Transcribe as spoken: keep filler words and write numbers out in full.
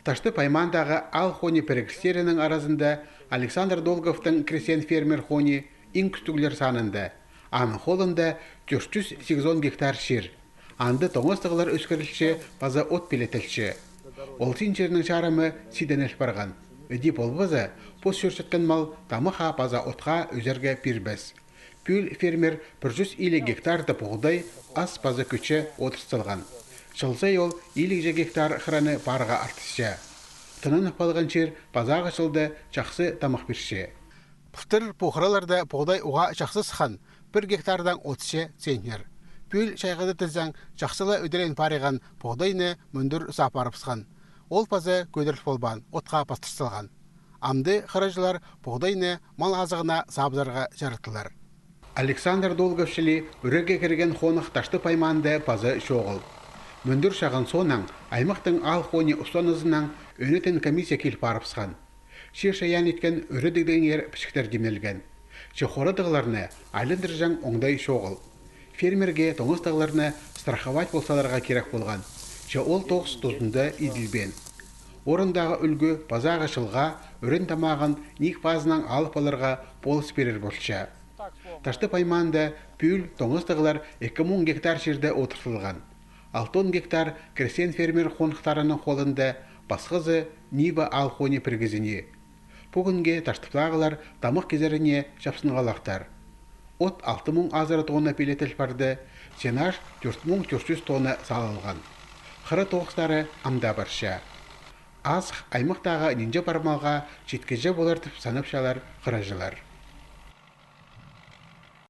Таштып аймаандағы аал хони пірігістерінің аразында Александр Долговтың крестьян-фермер хони иң кӱстіглер санында. Аның холында тӧрт чӱс сигізон он гектар чир. Анда тоңазығлар ӧскірілче паза от пилетілче. Ол син чирнің чарымы сиденел парған. Іди полбаза, пос чӧрчеткен мал тамахха паза отха ӧзерге пирбес. Пӱӱл фермер пір чӱс илиг гектарда поғдай, ас паза кӧче одыртсалған. Чыл сай ол илигҷе гектар хыраны парыға артысча. Тынанып алған чир пазағы чылда чахсы тамах пирче. Пылтыр пу хыраларда поғдай уғаа чахсы сыххан, пір гектардаң отыс центнер. Пӱӱл чайғыда тізең, чахсыла ӱдіреен париған поғдайны мӱндӱр саап парыбысхан. Ол паза кӧдіріл полбаан, отха пастырсалған. Амды хыраҷылар поғдайны мал азығына саабызарға чараттылар. Александр Долгов чіли ӱрерге кірген хонах Таштып аймаанда паза чоғыл. Мӱндӱр чағын соонаң аймахтың аал хони устазынаң ӧнетін комиссия кил парыбысхан. Чир чайаан иткен ӱредігдеңер пічіктер тимнелген. Че хорадығларны айландырҷаң оңдай чоғыл. Фермерге тоңазығларны страховать пол саларға кирек полған. Че ол тоғыс тузында иділбеен. Орындағы ӱлгӱ пазағы чылға ӱрен тамағын ниик пазынаң алып аларға полыс пирер полча. Таштып аймаанда пӱӱл тоңазығлар ікі муң гектар чирде одыртылған. Алтон гектар крестьян-фермер хонахтарының холында, пасхазы Нива аал хони пірігізіне. Пӱгӱнге Таштыптағылар тамах кизеріне чапсынғалахтар. От алты муң азыра тонна пилетіл парды, сенаж тӧрт муң тӧрт чӱс тонна салылған. Хыра тоғыстары амда парча. Азых аймахтағы нинҷе пар малға читкіҷе полар тіп санапчалар хыраҷылар.